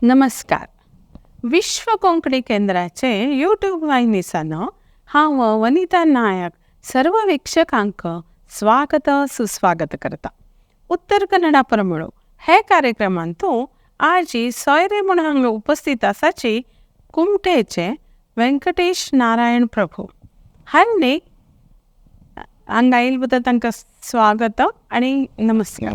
नमस्कार. विश्व कोंकणी केंद्राचे यूट्यूब वाहिनीसान हांव वनिता नायक सर्व वीक्षकांक स्वागत सुस्वागत करता. उत्तर कन्नडा परमळो हे कार्यक्रमांतू आजी सोयरे म्हूण हांगा उपस्थित आसाची कुमठेचे व्यंकटेश नारायण प्रभू हांणी हांगा आयिल्ले बद्दल तांकां स्वागत आनी नमस्कार.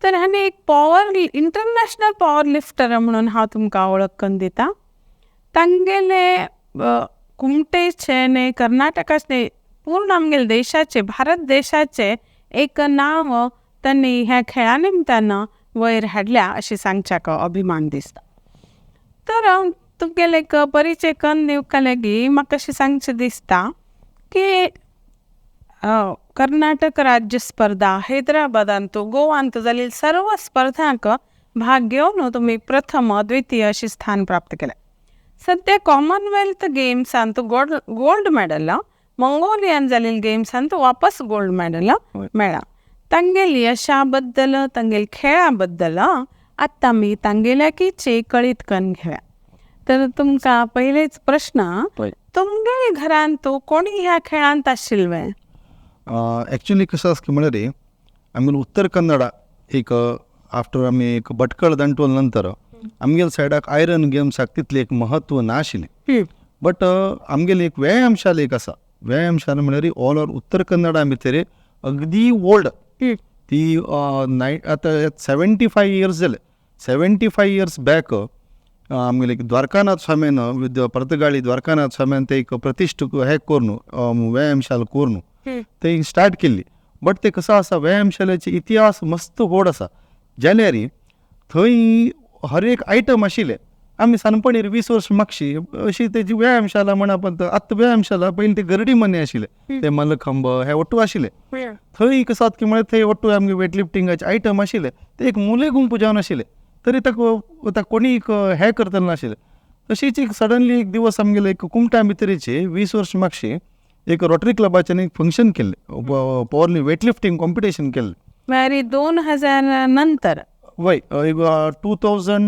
तर हांणी एक पॉवर इंटरनॅशनल पॉवर लिफ्टर म्हणून हांव तुमकां वळख करून दिता. तांगेले कुमटेचे न्ही, कर्नाटकाचे न्ही, पूर्ण आमगेले देशाचे, भारत देशाचे एक नांव तांणी ह्या खेळा निमतान वयर हाडल्या अशें सांगच्याक अभिमान दिसता. तर तुमगेले एक परिचय करून दिवंक लागीं म्हाका अशें सांगचें दिसता की कर्नाटक राज्य स्पर्धा हैदराबादांतू, गोवांतू जाल्ली सर्व स्पर्धांक भाग घेवन तुमी प्रथम, द्वितीय अशें स्थान प्राप्त केलें. सद्या कॉमनवेल्थ गेम्सांत गोल्ड मॅडल, मंगोलियान जाल्ले गेम्सांत वापस गोल्ड मॅडल मेळ्ळां. तांगेली यशा बद्दल, तांगेले खेळा बद्दल आतां आमी तांगेल्याकीचे कळीत करून घेवया. तर तुमकां पयलेच प्रश्न, तुमगेले घरांत कोणी ह्या खेळांत आशिल्ले? एक्चुली कसं आसा की म्हळ्यार आमगेले उत्तर कन्नडा एक आफ्टर आमी एक भटकळ दांटवल नंतर आमगेले सायडाक आयरन गेम्साक तितलें एक महत्व नाशिल्लें. बट आमगेली एक व्यायामशाला एक आसा. व्यायामशाला म्हळ्यार ऑल ओवर उत्तर कन्नडा भितर अगदी ओल्ड ती आतां 75 इयर्स जाले. 75 इयर्स बॅक आमगेले एक द्वारकानाथ स्वाम्यान, पर्तगाळी द्वारकानाथ स्वाम्यान ते एक प्रतिश्ठ हें करून व्यायामशाला करून ते स्टार्ट केल्ली. बट ते कसो आसा, व्यायामशालेचे इतिहास मस्त व्हड आसा. जाल्यार थंय हर एक आयटम आशिल्ले. आमी सानपणीर 20 वर्स मागशी अशी तेजी व्यायामशाला म्हणा, पण आतां व्यायामशाला, पयलीं ते गरडी मनी आशिल्ले, ते मलखंब हे ಒಟ್ಟು आशिल्ले. थंय कसो की म्हळ्यार थंय ಒಟ್ಟು आमगे वेट लिफ्टिंगाचे आयटम आशिल्ले. ते एक मुले गुंपू जावन आशिल्ले, तरी ताका कोणी एक हें करतले नाशिल्ले. तशीच एक सडनली एक दिवस आमगेले एक कुमटा भितरीचे 20 वर्स मागशी एक रोटरी क्लबाच्यान एक फंक्शन केल्लें, पॉवरली वेट लिफ्टिंग कॉम्पिटिशन केल्लें. म्हळ्यार 2000 नंतर? वय, एक 2000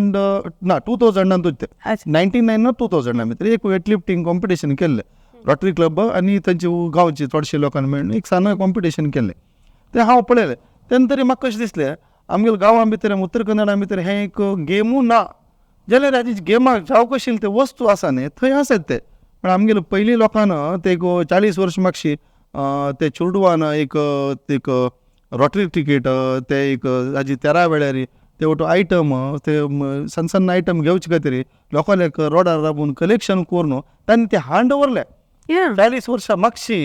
ना, 2000नान तें 99 ना 2000 भितर एक वेट लिफ्टिंग कॉम्पिटिशन केल्लें. रोटरी क्लब आनी थंयचे गांवचे चडशे लोकांनी मेळून एक सान कॉम्पिटिशन केल्लें. तें हांव पळयलें तेन्ना तरी म्हाका कशें दिसलें, आमगेले गांवां भितर, उत्तर कन्नडा भितर हें एक गेमू ना जाल्यार हाजी गेमाक जावं कशी ते वस्तू आसा न्ही थंय आसात ते. पण आमगेले पयलीं लोकान ते एक 40 वर्स मागशी ते चेडवान एक एक रोटरी टिकेट, ते एक हाजी तेरा वेळार ते ಒಟ್ಟು आयटम, ते सन्न सन्न आयटम घेवचे खातीर लोकांक रोडार राबून कलेक्शन करून तांणी ते हाड दवरले. 40 वर्सां मागशी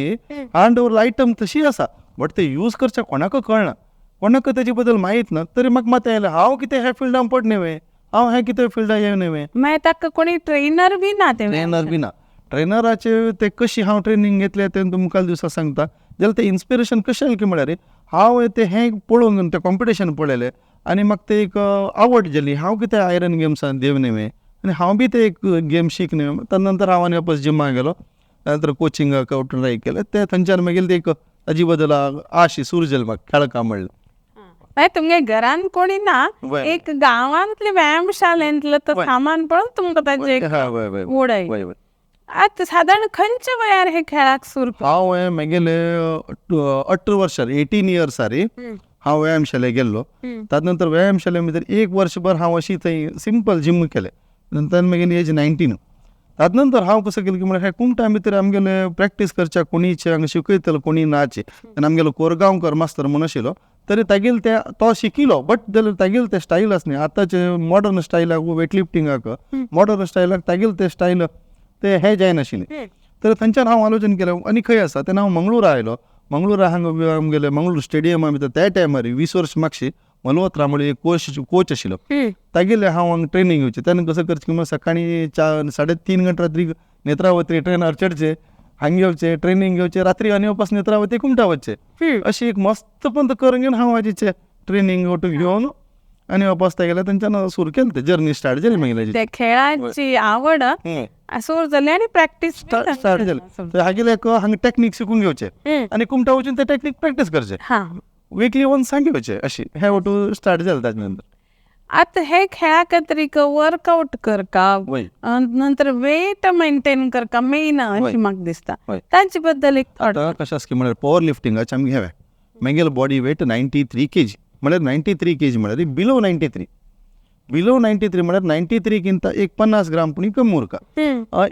हाड दवरले आयटम तशी आसा, बट ते यूज करचे कोणाक कळना, कोणाक तेजे बद्दल म्हायत ना. तरी म्हाका मात आयलें, हांव कितें ह्या फिल्डान पड न्ही, हांव हें कितें फिल्डान येवन न्ही. मागीर ताका कोणी ट्रेनर बी ना ते? ट्रेनर बी ना. ट्रेनराचे ते कशी हांव ट्रेनींग घेतलें तें तुमकां दिवसा सांगता. जाल्यार तें इन्स्पिरेशन कशें आयलें की म्हळ्यार हांव तें हें पळोवन तें कॉम्पिटिशन पळयलें आनी म्हाका तें एक आवड जाली, हांव कितें आयरन गेम्सान देव न्ही आनी हांव बी ते एक गेम शीक न्ही. ताजे नंतर हांव आनी वापस जिमाक गेलो, त्या नंतर कोचिंगाक ट्राय केलें. तें थंयच्यान मागीर एक ताजे बद्दल आश सुरू जाली म्हाका खेळका म्हणलें. मागीर तुमगे घरान कोणी ना, एक गांवांतले व्यायामशालेंतलो तो सामान पळोवन तुमकां ताजें ओड आयली. आतां सादारण खंयच्या वयार हे खेळाक सुरू? हांव मागेले 18 वर्सां, 18 इयर्सार हांव व्यायामशालेक गेल्लो. ताजे नंतर व्यायामशाले भितर एक वर्सभर हांव अशी थंय सिंपल जीम केलें. नंतर मागीर एज 19. ताजे नंतर हांव कसो केलें की म्हळ्यार कुमटा भितर आमगेले प्रॅक्टीस करच्या कोणीचे हांगा शिकयतलो कोणी नाचे. आनी आमगेलो कोरगांवकर मास्तर म्हूण आशिल्लो, तरी तागेले ते तो शिकिलो, बट जाल्यार तागेले ते स्टायल आसा न्ही आतांचे मॉडर्न स्टायलाक, वेट लिफ्टिंगाक मॉडर्न स्टायलाक तागेले ते स्टायल ते हे जायनाशिल्ले. तर थंयच्यान हांव आलोचन केलें आनी खंय आसा तेन्ना हांव मंगळुरा आयलो. मंगळुरा हांगा आमगेले मंगळूर स्टेडियमा भितर त्या टायमार 20 वर्स मागशी मल्होत्रा म्हळ्यार एक कोच आशिल्लो, तागेले हांव हांगा ट्रेनींग घेवचें. तेन्ना कसो करचें की म्हळ्यार सकाळीं 4 3:30 घंटे रात्री नेत्रावती ट्रेनार चडचें, हांगा येवचें, ट्रेनींग घेवचें, रात्री आनी वापस नेत्रावती कुमटा वचचें. अशी एक मस्त पण करून घेवन हांव हाजेचें ट्रेनींग वटू घेवन आनी वापस तागेले थंयच्यान सुरू केलें, तें जर्नी स्टार्ट जाली मागीर. ते खेळाची आवड सुरू जाली आनी प्रॅक्टीस स्टार्ट जाली. हागेले एक हांगा टॅक्नीक शिकून घेवचें आनी कुमटा वचून ते टॅक्नीक प्रॅक्टीस करचें, विकली वन्स सांग घेवचें, अशी हें वटू स्टार्ट जालें. ताजे नंतर आतां हे खेळा खातीर एक वर्कआउट करका, नंतर वेट मेंटेन करका मेन अशें म्हाका दिसता. ताचे बद्दल एक थॉट. आतां कशें आसा की म्हळ्यार पॉवर लिफ्टिंगाचे आमी घेवया. म्हगेलो बॉडी वेट 93 kg, म्हळ्यार 93 kg म्हळ्यार बिलो 93, बिलो 93 म्हळ्यार 93 ಗಿಂತ एक 50 ग्राम पुणी कमी उरका.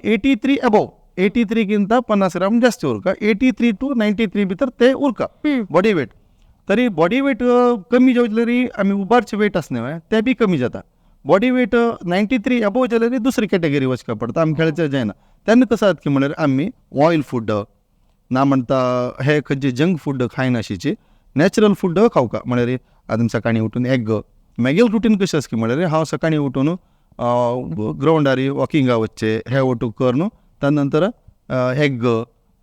83 अबोव, 83 ಗಿಂತ 50 ग्राम जास्ती उरका. 83 टू 93 भितर ते उरका बॉडी वेट. तरी बॉडी वेट कमी जावचे आमी उबारचे वेट आसना न्हय ते बी कमी जाता. बॉडी वेट 93 अबोव जाल्यार दुसरी कॅटेगरी वचका पडटा, आमी खेळचे जायना. तेन्ना कसो जाता की म्हळ्यार आमी ऑयल फूड ना म्हणटा हे खंयचे जंक फूड खायनाशिची नॅचरल फूड खावका. म्हळ्यार आतां सकाळीं उठून एग, म्हगेलें रुटीन कशें आसा की म्हळ्यार हांव सकाळीं उठून ग्रावंडार वॉकिंगा वचचें, हे ओटू करून ताजे नंतर एग,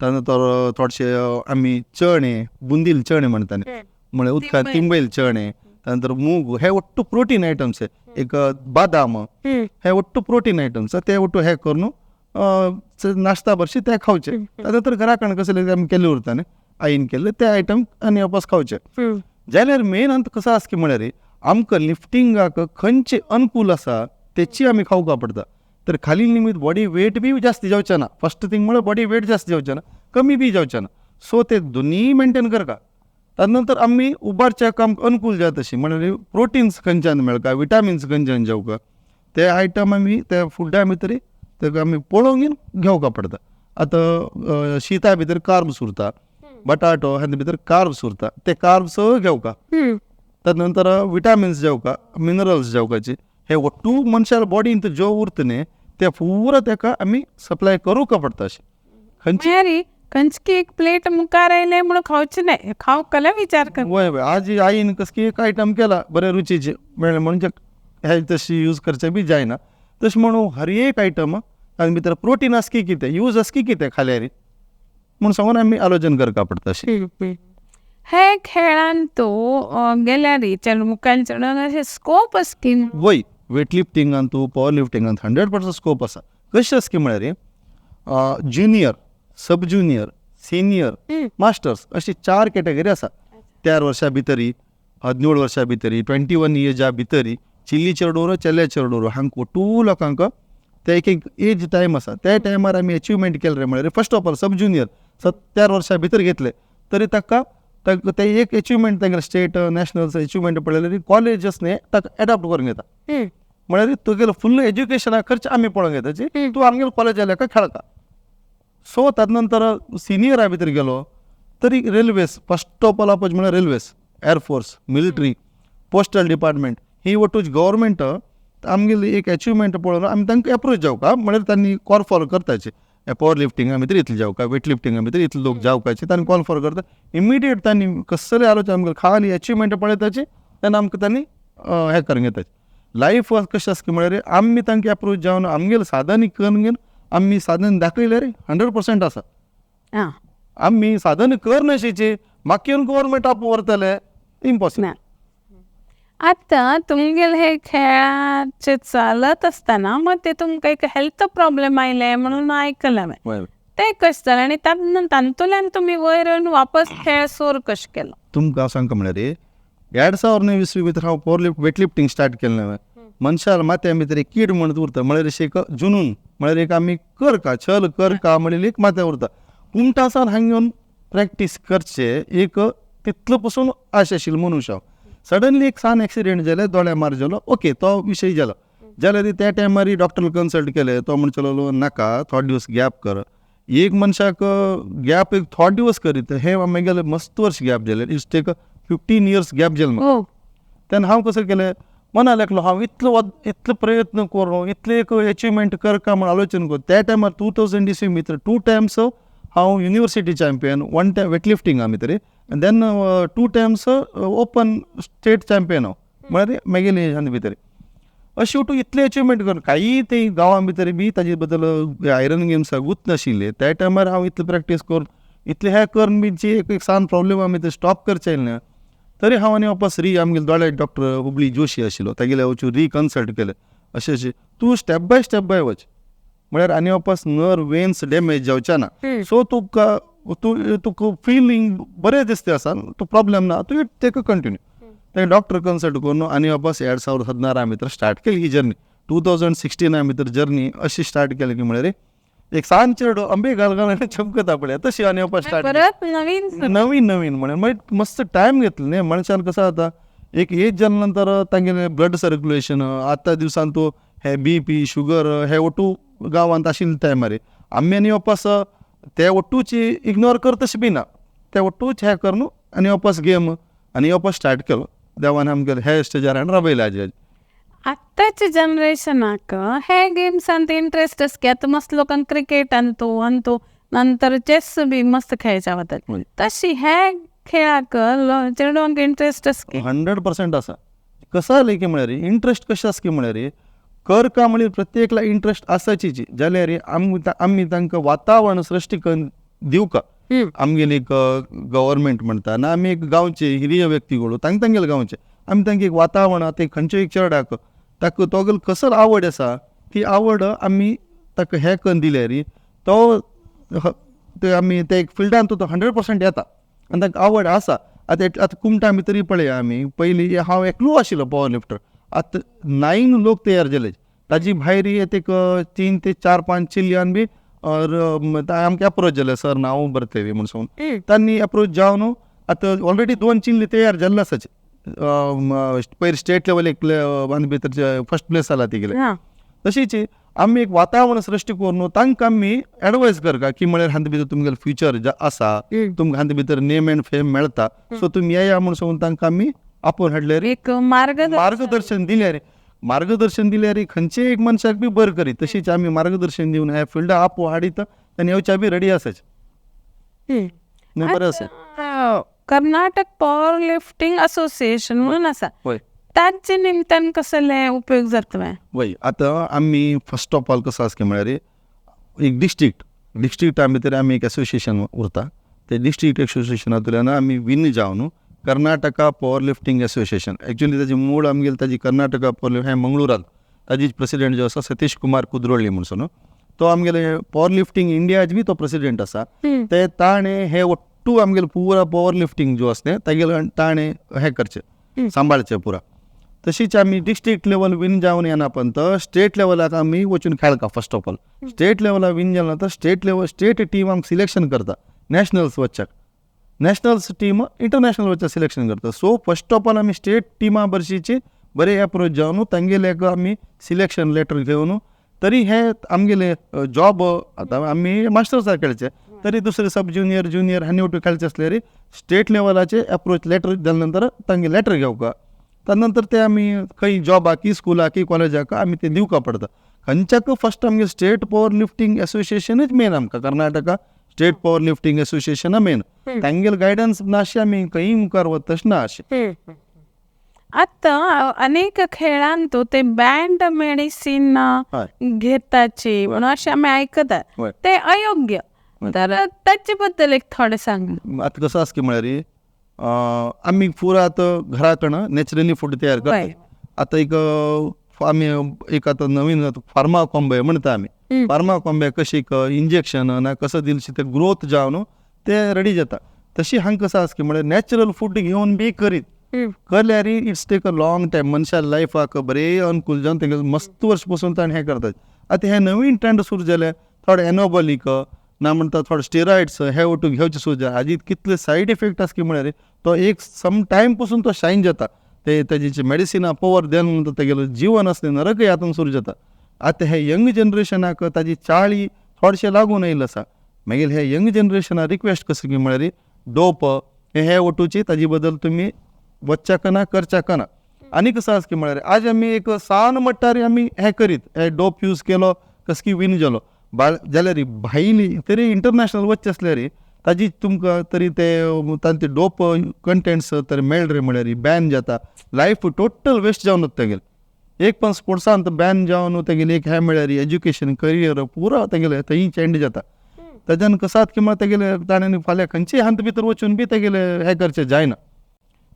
ताजे नंतर थोडशे आमी चणे, बुंदील चणे म्हणटाले म्हळ्यार उदकांत तिंबयल चणे, ताजे नंतर मूग, हे ಒಟ್ಟು प्रोटीन आयटम्स, एक बादाम, हे ಒಟ್ಟು प्रोटीन आयटम्स ते ಒಟ್ಟು हे करून नाश्ता भरशी ते खावचे. ताजे नंतर घरा कडेन कसले आमी केल्ले उरता न्ही आईन केल्ले ते आयटम आनी वापस खावचे. जाल्यार मेन आतां कसो आसा की म्हळ्यार आमकां लिफ्टिंगाक खंयचे अनुकूल आसा तेची आमी खावपा पडटा. तर खाली निमित बॉडी वेट बी जास्त जावचें ना. फर्स्ट थिंग म्हळ्यार बॉडी वेट जास्त जावचें ना, कमी बी जावचें ना. सो ते दोनीय मेंटेन करता. ताजे नंतर आमी उबारच्याक आमकां अनुकूल जाता तशी म्हळ्यार प्रोटिन्स खंयच्यान मेळका, विटामिन्स खंयच्यान जेवका, ते आयटम आमी त्या फुडा भितर ताका आमी पळोवन घेवका पडटा. आतां शिता भितर कार्ब्स उरता, बटाटो हाजे भितर कार्ब्स उरता, ते कार्ब्स घेवका. ताजे नंतर विटामिन्स जेवका, मिनरल्स जेवकाचे, हे ಒಟ್ಟು मनशाल्या बॉडींत ज्यो उरता न्ही ते पुरा ताका आमी सप्लाय करूंक पडटा अशें खंयची म्हळ्यार खंयची एक प्लेट मुखार आयलें म्हणून खावचें न्हय, खावंक जाल्यार विचार कर. वय वय आज आईन कसली एक आयटम केला बरे रुचीचे मेळ्ळें म्हणजे हे तशी यूज करचें बी जायना. तशें म्हणून हर एक आयटम ताजे भितर प्रोटीन आसा की कितें, यूज आसा की कितें खाल्यार म्हूण सांगून आमी आलोचन करपा पडटा अशें. हे खेळान तूं गेल्यार चल मुखार चडून अशें स्कोप आसा की? वय, वेट लिफ्टिंगान तूं पॉवर लिफ्टिंगान 100% स्कोप आसा. कशें आसा की म्हळ्यार ज्युनियर, सब ज्युनियर, सिनियर, मास्टर्स अशी 4 कॅटेगरी आसा. 4 वर्सां भितरी, 17 वर्सां भितरी, 21 एजा भितरी चिल्ली चेडूं चेले चेडूं हांकां ಒಟ್ಟು लोकांक ते एक एक एज टायम आसा. त्या टायमार आमी एचिवमेंट केलें रे म्हळ्यार first of all sub junior 4 वर्सां भितर घेतले तरी ताका ते एक एचिवमेंट तांगेले स्टेट नॅशनल्स एचिवमेंट पळयल्यार कॉलेजस न्ही ताका एडॉप्ट करून घेता. म्हळ्यार तुगेलो फुल्ल एज्युकेशना खर्च आमी पळोवन घेताची, तूं आमगेलो कॉलेज जाल्यार खेळटा. सो ताजे नंतर सिनियरा भितर गेलो तरी रेल्वेज, फर्स्ट ऑफ ऑल आपोज म्हळ्यार railways, air force, military, postal department ही ಒಟ್ಟು गव्हर्मेंट आमगेली एक एचिवमेंट पळोवन आमी तांकां एप्रोच जावका. म्हळ्यार तांणी कॉल फॉर करताचे पॉवर लिफ्टिंगा भितर इतले जावका, वेट लिफ्टिंगा भितर इतले लोक जावकाचे तांणी कॉल फॉर करता. इमिडिएट तांणी कसले आलोचना आमकां खाली एचिवमेंट पळयताची तेन्ना आमकां तांणी हें करून घेताचे. लायफ कशें आसा की म्हळ्यार आमी तांकां एप्रोच जावन आमगेलें साधन करून घेवन आमी साधन दाखयल्यार 100% आसा. आमी साधन कर नाशिचे मागीर गव्हर्मेंट आप व्हरतले, इम्पॉसिबल. आतां तुमगेले हे खेळाचे चालत आसतना मग ते तुमकां एक हेल्थ प्रॉब्लेम आयले म्हणून आयकलां हांवें, तें कशें जालें आनी तातूंतल्यान तुमी वयर येवन वापस खेळ सोर कशें केलो? तुमकां हांव सांगता म्हळ्यार 2020 भितर हांव power lift weight lifting start केलें हांवें. मनशाल माथ्या भितर एक कीड म्हणत उरता, म्हळ्यार अशें एक जुनून, म्हळ्यार एक आमी कर का चल कर का म्हणलेली एक माथ्या उरता. कुमटासान हांगा येवन प्रॅक्टीस करचे एक तितलो पसून आश आशिल्लो मनुष्य. सडनली एक सान एक्सिडेंट जालें, दोळ्या मार जालो, ओके तो विशय जालो. जाल्यार त्या टायमार डॉक्टर कन्सल्ट केले, तो म्हणचो लागलो नाका थोडे दिवस गॅप कर. एक मनशाक गॅप एक थोडे दिवस करीत हे मागीर मस्त वर्स गॅप जालें, it's take 15 years gap जालें म्हाका. तेन्ना हांव कसो केलें मना लागलो हांव इतलो इतलो प्रयत्न करून इतले एक एचिवमेंट करका म्हूण आलोचन करून त्या टायमार 2000 इसवी भितर 2 टायम्स हांव युनिवर्सिटी चॅम्पियन, 1 टायम वेट लिफ्टिंगा भितर, आनी then 2 times open state champion हांव, म्हळ्यार मागीर एजान भितर. अशें तूं इतलें एचिवमेंट कर कांय ते गांवां भितर बी ताजे बद्दल आयरन गेम्साक वचनाशिल्ले त्या टायमार हांव इतलें प्रॅक्टीस करून इतलें हें करून बी जी एक सान प्रॉब्लेम आमी ते स्टॉप करचें येयलें ना तरी हांव आनी वापस री आमगेलो दोळे डॉक्टर हुबळी जोशी आशिल्लो तागेले वचून रिकन्सल्ट केलें. अशें अशें तूं स्टेप बाय स्टेप बाय वच, म्हळ्यार आनी वापस नर्व वेन्स डॅमेज जावचे ना. सो तुका तूं तुका फिलींग बरें दिसता आसा, तूं प्रॉब्लेम ना, तूं टेक कंटिन्यू. ते डॉक्टर कन्सल्ट करून आनी वापस 2016 भितर स्टार्ट केली ही जर्नी. 2016 भितर जर्नी अशी स्टार्ट केली की म्हळ्यार एक सान चेडो आंबे घाल घाल आनी चमकता पळय तशी आनी वापस स्टार्ट परत नवीन नवीन नवीन म्हळ्यार मागीर मस्त टायम घेतलो न्ही मनशान. कसो जाता एक एज जाल्या नंतर तांगेलें ब्लड सर्क्युलेशन, आतां दिवसान तूं हे बीपी शुगर हे ಒಟ್ಟು गांवांत आशिल्ले टायमार आमी आनी वापस ते ಒಟ್ಟूच इग्नोर करतशें बी ना, ते ಒಟ್ಟूच हें करून आनी वापस गेम आनी वापस स्टार्ट केलो. देवान आमगेले हे स्टेजार हाडून राबयले आजी आजी. आत्ताच्या जनरेशनाक हे गेम्सांत इंट्रस्ट की आतां मस्त लोकांक क्रिकेट अंतू अंतू नंतर चेस बी मस्त खेळच्या वतात, तशी हे खेळाक चेडवांक इंट्रस्ट की 100% आसा. कसं जालें की म्हळ्यार इंट्रस्ट कशें आसा की म्हळ्यार कर का म्हळ्यार प्रत्येकला इंट्रस्ट आसाचीच जाल्यार आमी तांकां वातावरण सृश्टी करून दिवका. आमगेली एक गव्हर्मेंट म्हणटा ना, आमी एक गांवचे हिरिय व्यक्तिಗಳು तांकां तांगेले गांवचे आमी तांकां एक वातावरण, आतां खंयच्या एक चेरडाक ताका तोगेलो कसलो आवड आसा ती आवड आमी ताका हें करून दिल्यार तो ते आमी ते एक फिल्डान तो 100% येता आनी ताका आवड आसा. आतां आतां कुमटा भितर पळया आमी, पयलीं हांव एकलो आशिल्लो पॉवर लिफ्टर, आतां 9 लोक तयार जाले. ताजी भायर एक 3 ते 4-5 चिल्ल्यान बी आमकां एप्रोच जाले, सर नांव बरतले म्हूण सांगून तांणी एप्रोच जावन आतां ऑलरेडी 2 चिल्ले तयार जाल्ले आसाचे. पयर स्टेट लेवल एक भितर फर्स्ट प्लेस जाला तिगेले. तशीच आमी एक वातावरण सृश्टी करून तांकां आमी एडवायज करता की म्हळ्यार हांचे भितर तुमगेलें फ्युचर आसा, तुमकां हांचे भितर नेम एंड फेम मेळटा, सो तुमी येया म्हूण सांगून तांकां आमी आपोवन हाडल्यार एक मार्गदर्शन दिल्यार, मार्गदर्शन दिल्यार खंयचेय एक मनशाक बी बरें करीत. तशीच आमी मार्गदर्शन दिवन ह्या फिल्डा आपोवन हाडीत आनी येवच्या बी रेडी आसाचे. बरें आसा. कर्नाटक पॉवर लिफ्टिंग असोसिएशन म्हणून आसा, ताचे निमतान कसले उपयोग जाता? वय आतां आमी फर्स्ट ऑफ ऑल कसो आसा की म्हळ्यार एक डिस्ट्रिक्टा भितर आमी एक एसोसिएशन उरता. ते डिस्ट्रिक्ट एसोसिएशनांतल्यान आमी विन जावन Karnataka power lifting association, actually ताजी मूळ आमगेली ताजी कर्नाटका पॉवर लिफ्टिंग हें मंगळुरांत, ताजी प्रेसिडेंट जो आसा सतीश कुमार कुद्रोळी म्हूण सांगून तो आमगेले पॉवर लिफ्टिंग इंडियाज बी तो प्रेसिडेंट आसा. ते ताणें हे ಒಟ್ಟು आमगेले पुरा पॉवर लिफ्टिंग जो आसा तागेले ताणें हें करचें सांबाळचें पुरा. तशीच आमी डिस्ट्रिक्ट लेवल विन जावन येना पर्यंत स्टेट लेवलाक आमी वचून खेळका. फर्स्ट ऑफ ऑल स्टेट लेवलाक विन जाल्या नंतर स्टेट लेवल स्टेट टीम आमकां सिलेक्शन करता नॅशनल्स वचच्याक, नॅशनल्स टीम इंटरनॅशनल वचच्याक सिलेक्शन करता. सो फर्स्ट ऑफ ऑल आमी स्टेट टिमा भरशीची बरे एप्रोच जावन तांगेले आमी सिलेक्शन लेटर घेवन तरी हे आमगेले जॉब आतां आमी मास्टर्साक खेळचे तरी दुसरे सब ज्युनियर ज्युनियर हांणी वटून खेळचे आसल्यार स्टेट लेवलाचे एप्रोच लेटर जाल्या नंतर तांगे लेटर घेवका, त्या नंतर ते आमी खंय जॉबाक की स्कुलाक की कॉलेजाक आमी ते दिवका पडटा. खंयच्याक फर्स्ट आमगे स्टेट पॉवर लिफ्टिंग एसोसिएशनूच मेन आमकां, कर्नाटका स्टेट पॉवर लिफ्टिंग एसोसिएशना मेन. तांगेले गायडन्स नाशे आमी खंय मुखार वता तशें ना अशें. आतां अनेक खेळांत ते बँड मेडिसीन घेताची म्हणून अशें आमी आयकतात, ते अयोग्य, तर ताचे बद्दल एक थोडें सांग. आतां कसो आसा की म्हळ्यार आमी पुरा आतां घरा कडन नॅचरली फूड तयार करता. आतां एक आमी एक आतां नवीन फार्मा कॉम्बे म्हणटा आमी, फार्मा कॉम्बे कशी एक इंजेक्शन ना कसो दिलशी ते ग्रोथ जावन ते रेडी जाता. तशी हांगा कसो आसा की म्हळ्यार नॅचरल फूड घेवन बी करीत करल्यार it's take a long time, मनशा लायफाक बरें अनुकूल जावन तेगे मस्त वर्स पसून ताणें हें करतात. आतां हे नवीन ट्रेंड सुरू जाले, थोडे एनोबॉलीक ना म्हणटा थोडे स्टेरॉयड्स हे वटू घेवचे सुरू जाले. हाजी कितले सायड इफेक्ट आसा की म्हळ्यार तो एक सम टायम पसून तो शायन जाता, ते तेजी मेडिसिना पवर दिवन म्हणटा तेगेलो जिवन आसलें नरकय हातून सुरू जाता. आतां हे यंग जनरेशनाक ताजी चाळी थोडशें लागून आयिल्लें आसा. मागीर हे यंग जनरेशनाक रिक्वेस्ट कसो की म्हळ्यार डोप हे वटूची ताजी बद्दल तुमी वच्च्याक ना करच्याक ना. आनी कसो आसा की म्हळ्यार आज आमी एक सान मट्टार आमी हें करीत हे डोप यूज केलो कसकी की विन जालो जाल्यार भायली तरी इंटरनॅशनल वचचें आसल्यार ताजी तुमकां तरी ते तांचे डोप कंटेंट्स तर मेळ्ळे म्हळ्यार बॅन जाता, लायफ टोटल वेस्ट जावन वता तेगेलें. एक पण स्पोर्ट्सांत बॅन जावन तेगेलें एक हें म्हळ्यार एज्युकेशन करियर पुरा तेगेलें थंय एंड जाता. ताज्यान कसो आसा की म्हळ्यार तेगेलें ताणें फाल्यां खंयचेय हात भितर वचून बी तेगेलें हें करचें जायना.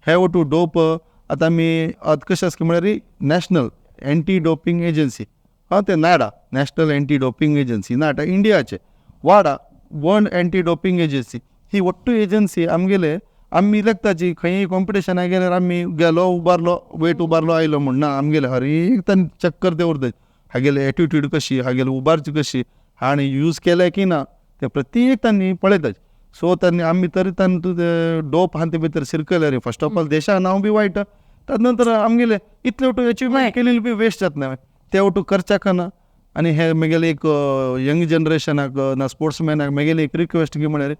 हे वटू डोप आतां आमी आतां कशें आसा की म्हळ्यार नॅशनल एंटी डोपींग एजन्सी हां ते NADA, national anti doping agency NADA इंडियाचे, WADA world anti doping agency, ही ಒಟ್ಟು एजन्सी आमगेले आमी लेखताची खंय कॉम्पिटिशनाक गेल्यार आमी गेलो उबारलो वेट उबारलो आयलो म्हूण ना, आमगेले हर एक तांणी चॅक करते उरता, हागेले एटिट्यूड कशी, हागेले उबारची कशी, हाणें यूज केल्या की ना ते प्रत्येक तांणी पळयता. सो तांणी आमी तरी तांणी डोप आहा ते भितर शिरकले फर्स्ट ऑफ ऑल देशा नांव बी वायट, ताजे नंतर आमगेले इतले वटू एचिवमेंट केलेली बी वेस्ट जातना ते वटू करच्याक ना. आनी हे म्हगेले एक यंग जनरेशनाक ना स्पोर्ट्समॅनाक म्हगेली एक रिक्वेस्ट की म्हळ्यार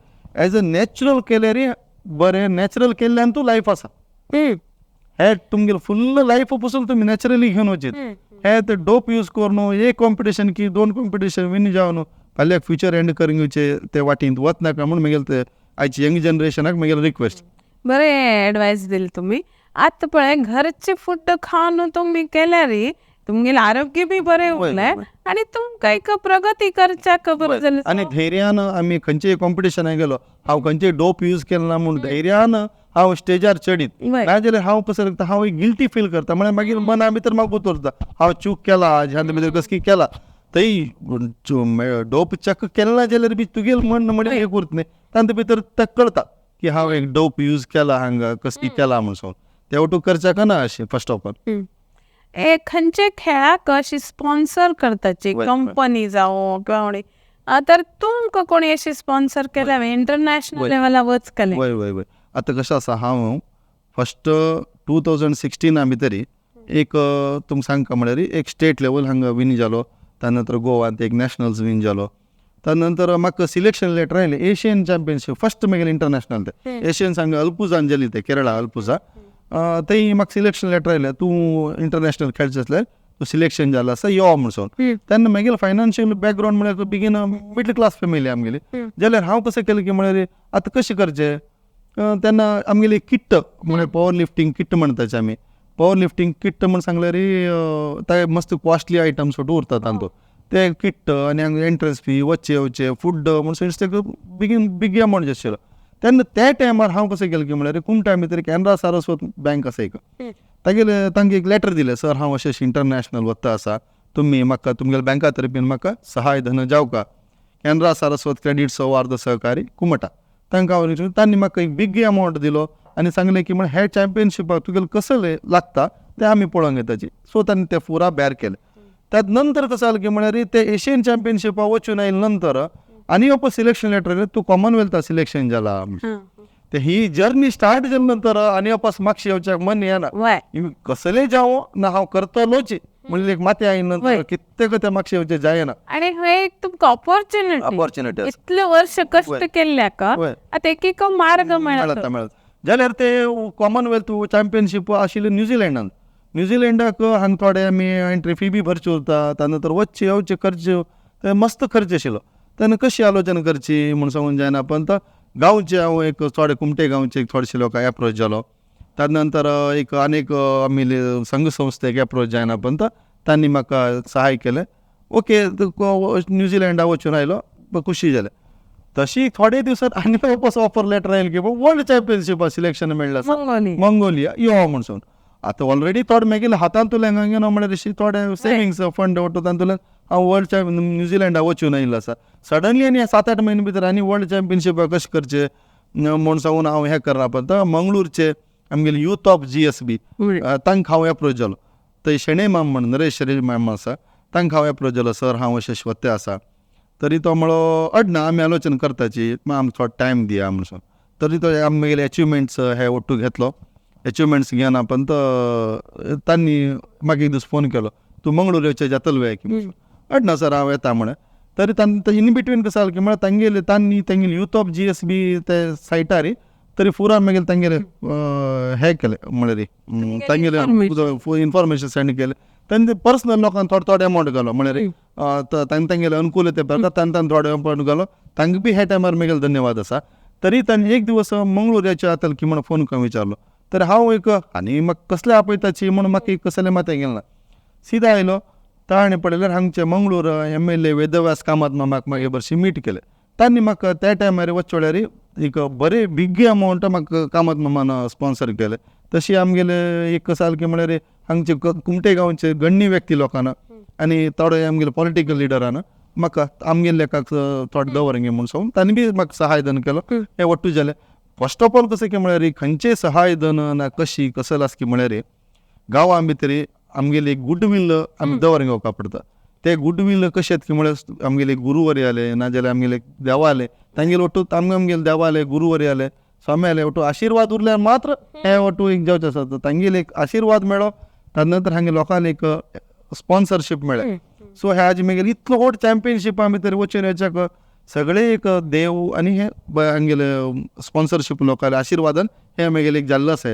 एज अ नॅचरल केल्यार बरें, नॅचरल केल्ल्यान तूं लायफ आसा, हे तुमगेले फुल्ल लायफ पसून तुमी नॅचरली घेवन वचीत. हे ते डोप यूज करून एक कॉम्पिटिशन की दोन कॉम्पिटिशन विन जावन फाल्यां फ्युचर एंड करून घेवचे ते वाटेंत वचनाका म्हूण म्हगेले ते आयचे यंग जनरेशनाक म्हगेले रिक्वेस्ट. बरें एडवायस दिली तुमी. आतां पळय घरचे फूड खावन तुमी केल्यार तुमगेलें आरोग्य बी बरें उरलें आनी तुमकां एक प्रगती करच्याक बरें जालें. आनी धैर्यान आमी खंयचेय कॉम्पिटिशनाक गेलो हांव खंयचेय डोप यूज केलो ना म्हूण धैर्यान हांव स्टेजार चडीत, नाजाल्यार हांव कसो लागता हांव एक गिल्टी फील करता, म्हळ्यार मागीर मना भितर म्हाका उतरता हांव चूक केला आज ह्या भितर कसकी केला, थंय डोप चॅक केलें ना जाल्यार बी तुगेलें मन म्हळ्यार एक उरता न्ही, तांचे भितर ताका कळटा की हांव एक डोप यूज केला हांगा कसकी केला म्हूण सांगून ते वटू करच्याक ना अशें फर्स्ट ऑफ ऑल. खंयचे खेळाक अशी स्पॉन्सर करताची कंपनी जावं किंवा तर तुमकां कोणी अशी स्पॉन्सर केल्या इंटरनॅशनल लेवला वचकले? वय वय वय, आतां कशें आसा हांव फर्स्ट 2016 भितर एक तुमकां सांगता म्हळ्यार एक स्टेट लेवल हांगा विन जालो, त्या नंतर गोवांत एक नॅशनल्स विन जालो, त्या नंतर म्हाका सिलेक्शन लेटर आयलें एशियन चॅम्पियनशीप फर्स्ट म्हगेलें इंटरनॅशनल ते एशियन हांगा अल्पुजान जाली ते केरळा अल्पुजा, थंय म्हाका सिलेक्शन लेटर आयलें तूं इंटरनॅशनल खेळचें आसल्यार तूं सिलेक्शन जालें आसा यो म्हूण सांगून. तेन्ना म्हगेलें फायनान्शियल बॅकग्रावंड म्हळ्यार बेगीन मिडल क्लास फॅमिली आमगेली, जाल्यार हांव कशें केलें की म्हळ्यार आतां कशें करचें, तेन्ना आमगेली किट्ट म्हळ्यार पॉवर लिफ्टींग किट्ट म्हणटाचे आमी, पॉवर लिफ्टींग किट्ट म्हूण सांगल्यार ते मस्त कॉस्टली आयटम्स उरता तांतूत, ते किट्ट आनी हांगा एंट्रन्स फी वच्चे येवचे फूड म्हूण ते बेगीन बिग अमावंट आशिल्लो. तेन्ना त्या टायमार हांव कशें केलें की म्हळ्यार कुमटा भितर केनरा सारस्वत बँक आसा एक, तागेले तांकां एक लेटर दिलें, सर हांव अशें अशें इंटरनॅशनल वता आसा, तुमी म्हाका तुमगेल्या बँका तर्फेन म्हाका सहाय धन जावका, केनरा सारस्वत क्रेडीट सौहार्द सहकारी कुमटा. तांकां हांव तांणी म्हाका एक बिग अमावंट दिलो आनी सांगलें की म्हण हे चॅम्पियनशिपाक तुगेलें कसलें लागता तें आमी पळोवंक येताची. सो तांणी तें पुरा बॅर केलें. त्यात नंतर कसं जालें की म्हळ्यार ते एशियन चॅम्पियनशिपाक वचून आयले नंतर आनी वापस सिलेक्शन लेटर आयलें तूं कॉमनवेल्था सिलेक्शन जाला. ते ही जर्नी स्टार्ट जाले नंतर आनी वापस मागशे येवच्याक मन येना, कसलें जावं ना हांव करतलोच म्हणजे एक माथें आयले नंतर कितें तें मागशे येवचें जायना. आनी हे एक तुमकां ऑपॉर्च्युनिटी, इतले वर्ष कश्ट केल्ले का आतां एक एक मार्ग मेळटा मेळटा. जाल्यार ते कॉमनवेल्थ चॅम्पियनशीप आशिल्ले न्युझिलंडान, न्युझिलंडाक हांगा थोडे आमी एंट्री फी बी भरची उरता, त्या नंतर वचचे येवचे खर्च ते मस्त खर्च आशिल्लो. तेन्ना कशी आलोचना करची म्हूण सांगून जायना, पण गांवचे हांव एक थोडे कुमटे गांवचे एक थोडेशे लोकांक एप्रोच जालो, त्या नंतर एक आनीक आमी संघ संस्थेक एप्रोच जायना, पण तांणी म्हाका सहाय केलें. ओके न्युझिलंडा वचून आयलो, खुशी जालें. तशी थोडे दिवसात आनी वापस ऑफर लेटर आयलें की वर्ल्ड चॅम्पियनशिपाक सिलेक्शन मेळ्ळें आसा मंगोलिया यो म्हूण सांगून. आतां ऑलरेडी थोडे मागीर हातांतल्यान हांगा म्हळ्यार अशी थोडे सेविंग्स फंड वट्टो तातूंतल्यान हांव वर्ल्ड चॅम्पियन न्युझिलंडा वचून आयिल्लो आसा. सडनली आनी 7-8 म्हयने भितर आनी वर्ल्ड चॅम्पियनशिपाक कशें करचें म्हूण सांगून हांव हें करना, पण मंगळूरचे आमगेले यूथ ऑफ GSB तांकां हांव एप्रोच जालो. थंय शेणै माम म्हण नरेश शेणै माम आसा, तांकां हांव एप्रोच जालो, सर हांव अशें अशें वत्ते आसा. तरी तो म्हणलो अडना आमी आलोचना करताची, आमकां थोडो टायम दिया म्हूण सांगून. तरी तो आमगेले एचिवमेंट्स हे ಒಟ್ಟು घेतलो, एचिवमेंट्स घेना पण तांणी म्हाका एक दीस फोन केलो, तूं मंगळूर येवचें जातलो वे की अडना सर हांव येता म्हळें. तरी तांणी इन बिटवीन कसं जालें की म्हळ्यार तांगेले तांणी तांगेले यूथ ऑफ GSB ते सायटार तरी पुरा मागीर तांगेले हे केले म्हळ्यार तांगेले इन्फॉर्मेशन सेंड केलें. तांणी पर्सनल लोकांक थोडो थोडो अमावंट घालो, म्हळ्यार तांणी तांगेले अनुकूल ते प्रकार तांणी तांणी थोडो अमावंट घालो, तांकां बी ह्या टायमार मागीर धन्यवाद आसा. तरी तांणी एक दिवस मंगळूर येवचें जातलें की म्हण फोन करून विचारलो, तर हांव एक आनी म्हाका कसलें आपयताची म्हूण म्हाका एक कसलें माथ्याक गेलें ना. सिदा आयलो ताणें पळयल्यार हांगचे मंगळूर MLA Vedvyas Kamat मामाक मागीर बरशी मीट केलें. तांणी म्हाका त्या टायमार वचचे वेळार एक बरें बिग अमावंट म्हाका कामत मामान स्पॉन्सर केलें. तशी आमगेले एक सारकें म्हळ्यार हांगचे कुमटे गांवचे गण्य व्यक्ती लोकांना आनी थोडे आमगेले पॉलिटिकल लिडरान म्हाका आमगेले लेखाक थोडे दवर गे म्हूण सांगून तांणी बी म्हाका सहायदान केलो. हें वट्टू जालें. फर्स्ट ऑफ ऑल कशें की म्हळ्यार खंयचेय सहाय धन ना कशी कसल आसा की म्हळ्यार गांवां भितर आमगेली गुडवील आमी दवर घेवपाक पडटा. ते गुडवील कशें की म्हळ्यार आमगेले गुरुवरी आले नाजाल्यार आमगेले देवा आले तांगेले ಒಟ್ಟು आमगेले देवा आले गुरुवरी आले स्वामी आले ಒಟ್ಟು आशिर्वाद उरल्यार मात्र हे ಒಟ್ಟು एक जावचें आसा. तांगेले एक आशिर्वाद मेळ्ळो, ताजे नंतर हांगे लोकांक एक स्पॉन्सरशीप मेळ्ळें. सो हे आज मागीर इतलो व्हड चॅम्पियनशिपा भितर वचून येच्याक सगळे एक देव आनी हे हांगेले स्पॉन्सरशीप लोकांले आशिर्वादान हे मागीर एक जाल्लो आसा.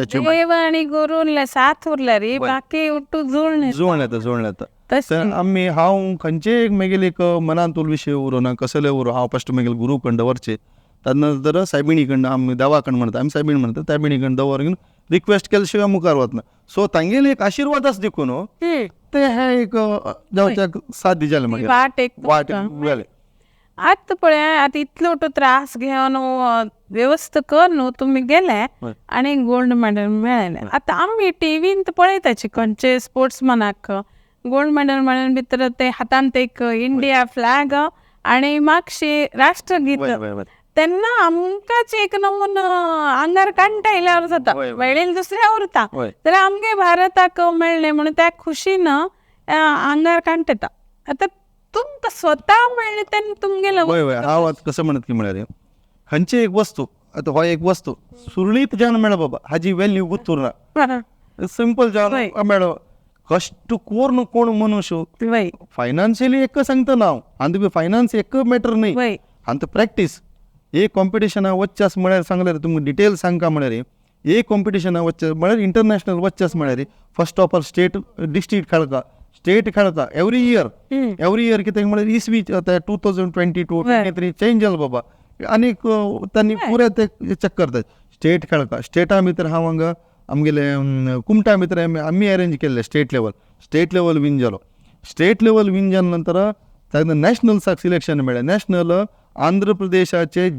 देव आनी गुरूले साथ उरल्यार बाकी ಒಟ್ಟು जुळण जुळण येता, जुळण येता. तर आमी हांव खंयचेय एक मागीर एक मनांत विशय उरो ना कसले उरो, हांव फस्ट मागीर गुरू कडे दवरचे, ताजे नंतर सायबिणी कडे आमी देवा कडे म्हणटा, आमी सायबिणी म्हणटा, सायबिणी कडे दवर घेवन रिक्वेस्ट केले शिवाय मुखार वतना. सो तांगेले एक आशिर्वाद आसा देखून ते हे एक जावच्याक साध्य जालें, मागीर वाट एक वाट गेलें. आतां पळय आतां इतलो त्रास घेवन व्यवस्था कर न्हू तुमी गेले आनी गोल्ड मॅडल मेळ्ळें. आतां आमी टिवीन पळयताची खंयचे स्पोर्ट्समनाक गोल्ड मॅडल मेळ्ळें भितर ते हातांत एक इंडिया फ्लॅग आनी मागशी राष्ट्रगीत, तेन्ना आमकांच एक नमून आंगार कांटा येयल्यार जाता, मेळिल्लें दुसऱ्या उरता जाल्यार आमगे भारताक मेळ्ळें म्हणून त्या खुशीन आंगार कांट येता. आतां तुमकां स्वता मेळ्ळें तेन्ना तुमगेलो वय वय हांव आतां कसो म्हणत की म्हळ्यार खंयची एक वस्तू आतां हो एक वस्तू सुरळीत जेन्ना मेळ्ळो बाबा हाजी वेल्यू गुत्तूर ना, सिंपल जेन्ना मेळ्ळो कश्ट कोण कोण मनुष्य फायनान्शियली एक सांगता ना हांव, आनी तुमी फायनान्स एक मॅटर न्हय, आनी प्रॅक्टीस एक कॉम्पिटिशना वच्चें आसा म्हळ्यार सांगल्यार तुमकां डिटेल सांगका म्हळ्यार एक कॉम्पिटिशना वच्चें म्हळ्यार इंटरनॅशनल वच्चें आसा म्हळ्यार first of all state district खेळता, स्टेट खेळता एवरी इयर, एवरी इयर कितें म्हळ्यार इसवी आतां 2022 23 चेंज जालो बाबा आनीक तांणी पुरे ते चॅक करतात. स्टेट खेळता, स्टेटा भितर हांव हांगा आमगेले कुमटा भितर आमी अरेंज केल्ले state level, state level win जालो. स्टेट लेवल विन जाल्या नंतर ताका नॅशनल्साक सिलेक्शन मेळ्ळें. नॅशनल आंध्र प्रदेशाचे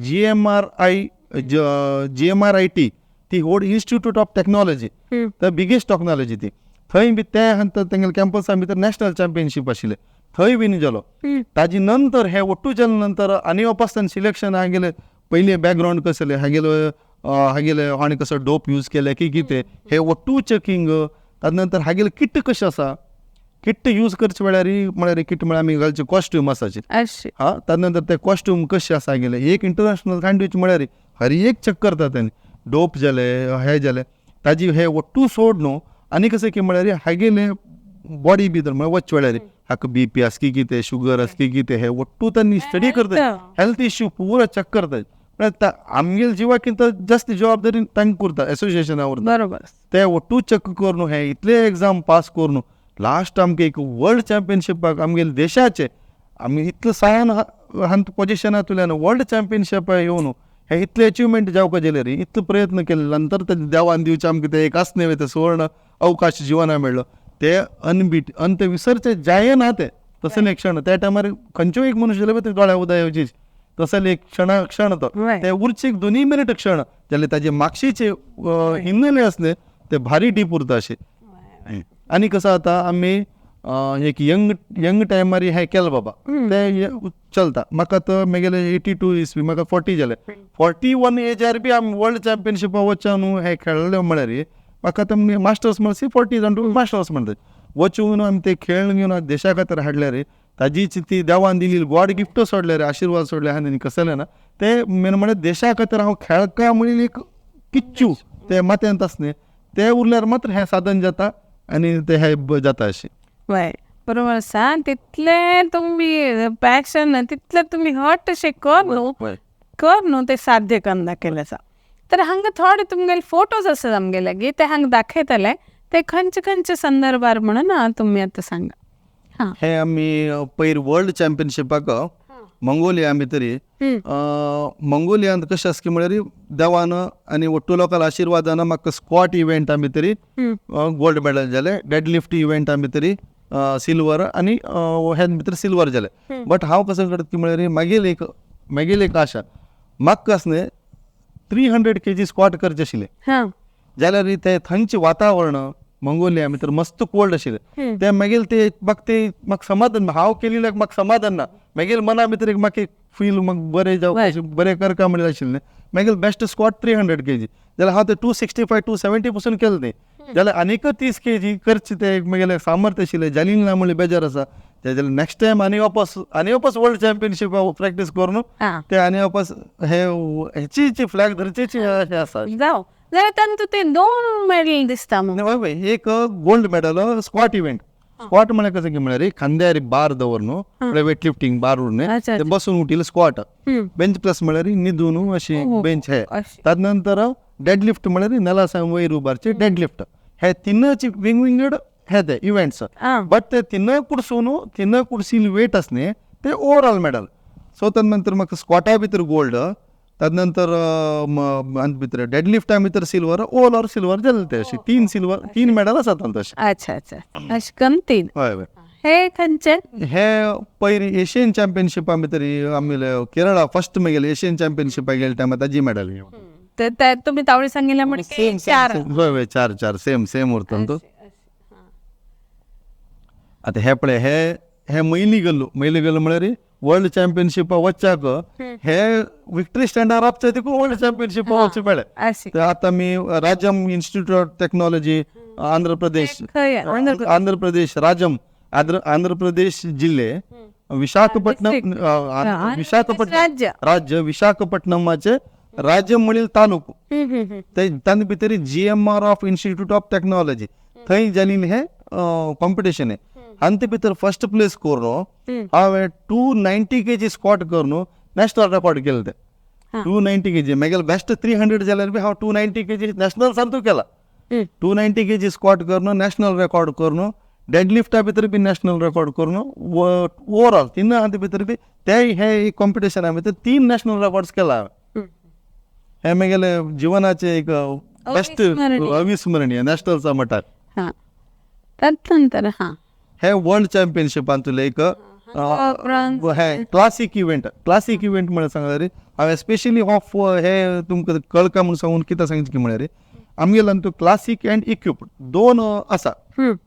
GMRIT ती व्हड institute of technology, the biggest technology ती, थंय बी ते तेंगेले कॅम्पसा भितर नॅशनल चॅम्पियनशीप आशिल्ले, थंय विन जालो. ताजे नंतर हे ಒಟ್ಟು जाले नंतर आनी वापस सिलेक्शन हागेले पयलीं बॅकग्रावंड कसले हागेले हागेले आनी कसो डोप यूज केले की कितें हे ಒಟ್ಟು चॅकिंग, ताजे नंतर हागेले किट कशें आसा, किट यूज करचे वेळार म्हळ्यार किट म्हळ्यार आमी घालचे कॉस्ट्यूम आसाचे हा, ताजे नंतर ते कॉस्ट्यूम कशें आसा गेले एक इंटरनॅशनल सँडवीच म्हळ्यार हर एक चॅक करता तेणी, डोप जाले हे जाले ताजी हे ಒಟ್ಟು सोड न्हू. आनी कशें की म्हळ्यार हागेले बॉडी भितर म्हळ्यार वचचे वेळार हाका बीपी आसा की कितें, शुगर आसा की कितें, हे ಒಟ್ಟು तांणी स्टडी करता, हेल्थ इश्यू पुरो चॅक करता. म्हळ्यार आमगेले जिवाक जास्त जबाबदारी तांकां उरता, एसोसिएशना उरता. बरोबर ते ಒಟ್ಟು चॅक करून हे इतले एग्जाम पास करून लास्ट आमकां एक वर्ल्ड चॅम्पियनशिपाक आमगेले देशाचे आमी इतले सायान हांत पोजिशनांतल्यान वर्ल्ड चॅम्पियनशिपाक येवन हे इतले अचिवमेंट जावपाक जाल्यार इतलो प्रयत्न केले नंतर ते देवान दिवचें आमकां ते एक आसने ते सुवर्ण अवकाश जिवना मेळ्ळो, ते अनबीट आनी ते विसरचे जायना ते तसले एक क्षण त्या टायमार खंयचो एक मनुष्य जाल्यार ते दोळ्या उदक येवची तसले एक क्षण क्षण तो ते उरचे एक 2 मिनिट क्षण जाल्यार ताजे मागशीचे हिन्नले आसले ते भारी डीप उरता अशें. आनी कसो जाता आमी एक यंग यंग टायमार हें केलें बाबा ते चलता. म्हाका आतां म्हगेले 82 इसवी म्हाका 40 जाले, 41 एजार बी आमी वर्ल्ड चॅम्पियनशिपाक वचून न्हू हें खेळ्ळें म्हळ्यार म्हाका आतां मास्टर्स म्हणल्यार 40 जाण मास्टर्स म्हणटात वचून आमी ते खेळ घेवन देशा खातीर हाडल्यार ताजीच ती देवान दिली गॉड गिफ्ट सोडल्यार आशिर्वाद सोडले आनी कसलें ना ते मेन म्हळ्यार देशा खातीर हांव खेळका म्हणून एक किच्चू ते माथ्यांत आसलें ते उरल्यार मात्र हें साधन जाता आनी ते हे जाता अशें. वय बरोबर आसा, तितलें तुमी पॅशन तितलें तुमी हट अशें कर न्हू कर न्हू ते साध्य करना केलें आसा. तर हांगा थोडे तुमगेले फोटोज आसात आमगे लागीं ते हांगा दाखयतले, ते खंयचे खंयचे संदर्भार म्हणून तुमी आतां सांगा. हे आमी पयर वर्ल्ड चॅम्पियनशिपाक मंगोलिया भितर मंगोलियांत कशें आसा की म्हळ्यार देवान आनी ಒಟ್ಟು लोकांच्या आशिर्वादान म्हाका स्क्वॉट इव्हेंटा भितर गोल्ड मेडल जालें, डेडलिफ्ट इव्हेंटा भितर सिल्वर आनी हे भितर सिल्वर जालें. बट हांव कसो करता की म्हळ्यार मागीर एक आशा म्हाका आसलें 300 kg squat करचें आशिल्लें जाल्यार ते थंयचें वातावरण मंगोलिया भितर मस्त कोल्ड आशिल्लें. ते मागीर ते म्हाका ते म्हाका समाधान, हांव केलें म्हाका समाधान ना, मागीर मना भितर एक म्हाका एक फील म्हाका बरें जावं बरें करका म्हणल्यार आशिल्लें. मागीर बेस्ट स्क्वॉट 300 kg जाल्यार हांव ते 265 270 पसून केलें तें, जाल्यार आनीक 30 kg करचें तें एक मागीर सामर्थ्य आशिल्लें. जाली ना म्हणल्यार बेजार आसा. ते जाल्यार नेक्स्ट टायम आनी वापस वर्ल्ड चॅम्पियनशीप प्रॅक्टीस करून ते आनी वापस हे हेची फ्लॅग धरचेची हे आसा. जावं जाल्यार तांतू ते 2 मेडल दिसता. हय हय, एक gold medal squat event. Squat म्हळ्यार कशें की म्हळ्यार खांद्यार बार दवर न्हू, म्हळ्यार वेट लिफ्टींग बार उरून ते बसून उठिल्ले स्क्वॉट. बेंच प्रेस म्हळ्यार न्हिदून अशी बेंच हे. ताजे नंतर डेड लिफ्ट म्हळ्यार नेला सावन वयर उबारचे डेड लिफ्ट. हे तिनच विंगविंगड हे ते इव्हेंट्स, बट ते तिनय कुडसून तिनय कुडसील वेट आसने ते ओवरऑल मेडल. सो ताजे नंतर म्हाका स्क्वॉटा भितर गोल्ड, ताजे नंतर भितर डेड लिफ्टा भितर सिल्वर, ओवरऑल सिल्वर जालें ते. अशें 3 सिल्वर 3 मेडल आसा तांतूं अशें. अच्छा अच्छा, अशें करून 3. हय हय. हे खंयचे? हे पयर एशियन चॅम्पियनशिपा भितर आमी केरळा फर्स्ट मागीर एशियन चॅम्पियनशिपाक गेले टायमार ताजी मेडल. ते तुमी तावळी सांगिल्लें म्हणजे 4. हय हय, 4 4 सेम सेम उरता न्हू. आतां हे पळय, हे हे मैली गल्लू, मैली गल्लू म्हळ्यार वर्ल्ड चॅम्पियनशीप वच्चाक हे विक्टरी स्टँडार आपचे तिकू वर्ल्ड चॅम्पियनशीप वचचे पडलें. तर आतां आमी Rajam institute of technology Andhra Pradesh, Andhra Pradesh Rajam, Andhra Pradesh जिल्हे विशाखापट्टणम, विशाखापट्टणम राज्य, विशाखापट्टणमाचे राजम म्हणील तालुक, तांचे भितर GMR of institute of technology थंय जालें हें कॉम्पिटिशन आहे. आनी ते भितर फर्स्ट प्लेस करून हांवें 290 kg squat करून नॅशनल रेकॉर्ड केलें. ते 290 kg मागीर बेस्ट 300 जाल्यार बी हांव 290 kg national सांतू केला. 290 kg squat करून नॅशनल रेकॉर्ड करून डेड लिफ्टा भितर बी नॅशनल रेकॉर्ड करून ओवरऑल तीन हाते भितर बी ते हे कॉम्पिटिशना भितर 3 नॅशनल रेकॉर्ड्स केला हांवें. हे मागेले जिवनाचे एक बेस्ट अविस्मरणीय नॅशनलचा मटार. तदनंतर हे वर्ल्ड चॅम्पियनशिपांतले एक हे क्लासीक इव्हेंट. क्लासीक इव्हेंट म्हळ्यार सांगल्यार हांवें स्पेशली हो हे तुमकां कळका म्हूण सांगून कितें सांगचें की म्हळ्यार आमगेलो आनी क्लासीक अँड इक्विप्ड 2 आसा.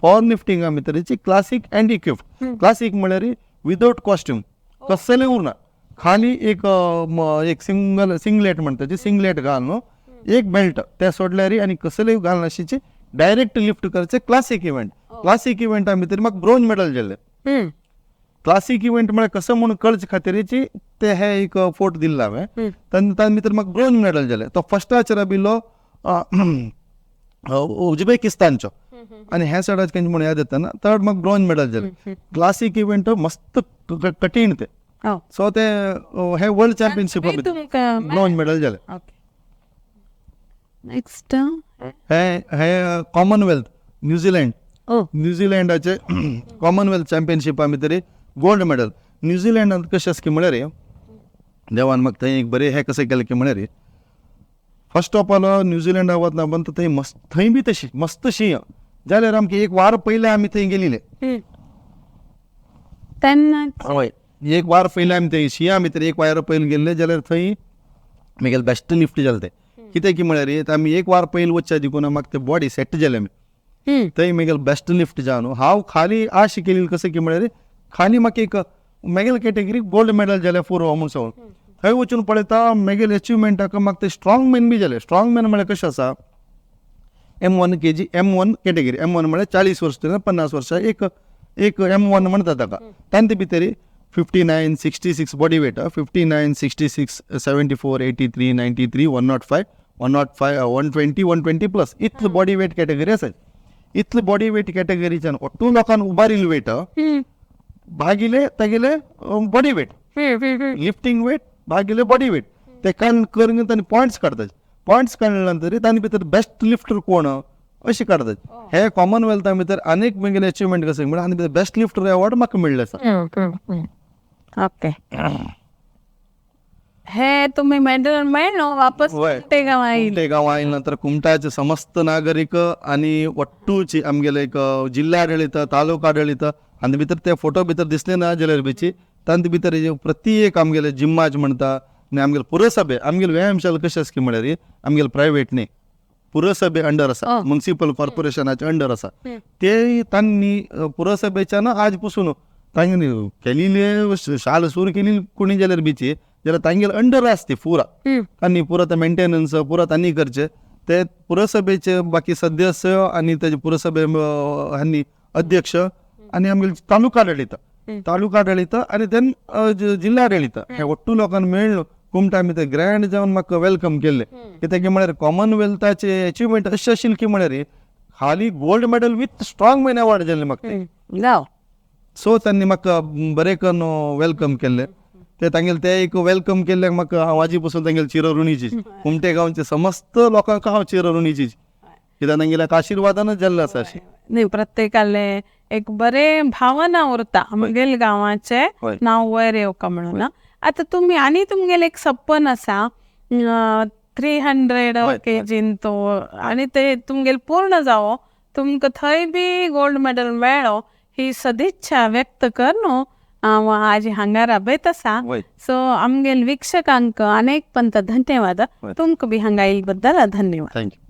पॉवर लिफ्टिंगा भितरची क्लासीक अँड इक्विप्ड. क्लासीक म्हळ्यार विदाउट कॉस्ट्यूम, कसलें उरना, खाली एक एक सिंगल सिंगलेट म्हणटा ती सिंगलेट घाल न्हू, एक बेल्ट ते सोडल्यार आनी कसलें घालनाशिची डायरेक्ट लिफ्ट करचे क्लासीक इव्हेंट. क्लासीक इव्हेंटा भितर म्हाका ब्रोंज मेडल जाल्लें. क्लासीक इव्हेंट म्हळ्यार कसो म्हणून कळचे खातीरची ते हे एक फोट दिल्लो हांवें, तांचे भितर म्हाका ब्रोंज मेडल जालें. तो फर्स्टाचेर आबिल्लो उजबेकिस्तानचो आनी ह्या सायडाक खंयचे म्हणून याद येता ना, थर्ड म्हाका ब्रोंज मेडल जालें. क्लासीक इव्हेंट मस्त कठीण ते. सो ते हे वर्ल्ड चॅम्पियनशिपा भितर ब्रोंज मेडल जालें. नेक्स्ट हे हे कॉमनवेल्थ न्यूझिलंड, न्यूझिलंडाचे कॉमनवेल्थ चॅम्पियनशिपा भितर गोल्ड मेडल. न्यूझिलंडांत कशें आसा की म्हळ्यार देवान म्हाका थंय एक बरें हें कशें केलें की म्हळ्यार फर्स्ट ऑफ ऑल न्यूझिलंडा वतना पण थंय मस्त, थंय बी तशी मस्त शीं जाल्यार आमकां एक वार पयलें आमी थंय गेल्ले तेन्ना. हय, एक वार पयलें आमी थंय शिंया भितर एक वार पयलीं गेल्ले जाल्यार थंय मागीर बेस्ट लिफ्ट जालें तें. कितें की म्हळ्यार आमी एक वार पयलीं वचच्या देखून म्हाका ते बॉडी सेट जालें आमी थंय मागीर बेस्ट लिफ्ट जावन हांव खाली आश केली कशें की म्हळ्यार खाली म्हाका एक मागीर कॅटेगरी गोल्ड मेडल जालें पुरो म्हूण सांगून थंय वचून पळयता मागीर एचिवमेंटाक म्हाका ते स्ट्रॉंग मॅन बी जाले. स्ट्रॉंग मॅन म्हळ्यार कशें आसा, M1 kg, M1 category, M1 म्हळ्यार 40 वर्सां ते 50 वर्सां एक एक M1 म्हणटा ताका. तांचे भितर 59 66 बॉडी वेट 59 66 74 83 93 105 105 120 120 प्लस इतली बॉडी वेट कॅटेगरी आसा. इतली बॉडी वेट कॅटेगरीच्यान ഒट्टू लोकांक उबारिल्लो वेट भागिले तागेले बॉडी वेट, लिफ्टींग वेट भागिले बॉडी वेट ते कान करून तांणी पॉयंट्स काडतात. पॉयंट्स काडले नंतर तांणी भितर बेस्ट लिफ्टर कोण अशें काडतात. हे कॉमनवेल्था भितर अनेक म्हगेले अचिवमेंट कशें म्हणल्यार आनी बेस्ट लिफ्टर अवॉर्ड म्हाका मेळ्ळें आसा. ओके, हे तुम्ही मेडल मेळ्ळो वापस कुमटे गांव आयले. कुमटे गांव आयले नंतर कुमटाचे समस्त नागरीक आनी ಒಟ್ಟೂಚಿ आमगेले एक जिल्लाಡಳಿತ तालुकाಡಳಿತ आनी भितर ते फोटो भितर दिसले ना जाल्यार बिची तांचे भितर प्रत्येक आमगेले जिम्माच म्हणटा आनी आमगेले पुरसभे आमगेले व्यायामशाला कशें आसा की म्हळ्यार आमगेले प्रायवेट न्ही, पुरसभे अंडर आसा, म्युन्सिपल कॉर्पोरेशनाचे अंडर आसा. ते तांणी पुरसभेच्यान आज पसून तांणी केलेले शाल सुरू केली कोणी जाल्यार बीची जाल्यार तांगेले अंडर आसता ती पुरा. तांणी पुरा ते मेंटेनन्स पुरा तांणी करचे. ते पुरसभेचे बाकी सदस्य आनी तेजे पुरसभे हांणी अध्यक्ष आनी आमगेले तालुका आडळीत, तालुका आडळीत आनी then जिल्ला आडळीत हे ಒಟ್ಟು लोकांक मेळ्ळो कुमटा आमी ते ग्रँड जावन म्हाका welcome केल्ले. कित्याक म्हळ्यार कॉमनवेल्थाचे अचिवमेंट अशें आशिल्ली की म्हळ्यार खाली gold medal with strong man award जाल्लें म्हाका तें. जाव. सो तांणी म्हाका बरें करून welcome केल्लें. ते तांगेले ते एक welcome केल्ल्याक म्हाका हांव आजी पसून तांगेले चिरऋणीची, कुमटे गांवचे समस्त लोकांक हांव चिरऋणीची, कित्याक तांगेल्या आशिर्वादानच जाल्लें आसा अशें. न्ही, प्रत्येकाले एक बरें भावना उरता आमगेल गांवाचे नांव वयर येवका म्हणून. आतां तुमी आनी तुमगेलें एक सपन आसा 300 केजीन तो, आनी ते तुमगेले पूर्ण जावो, तुमकां थंय बी गोल्ड मेडल मेळ्ळो ही सदिच्छा व्यक्त करून हांव आज हांगा राबयत आसा. सो आमगेल वीक्षकांक अनेक पंत धन्यवाद. तुमकां बी हांगा आयिल्ले बद्दल धन्यवाद. Thank you.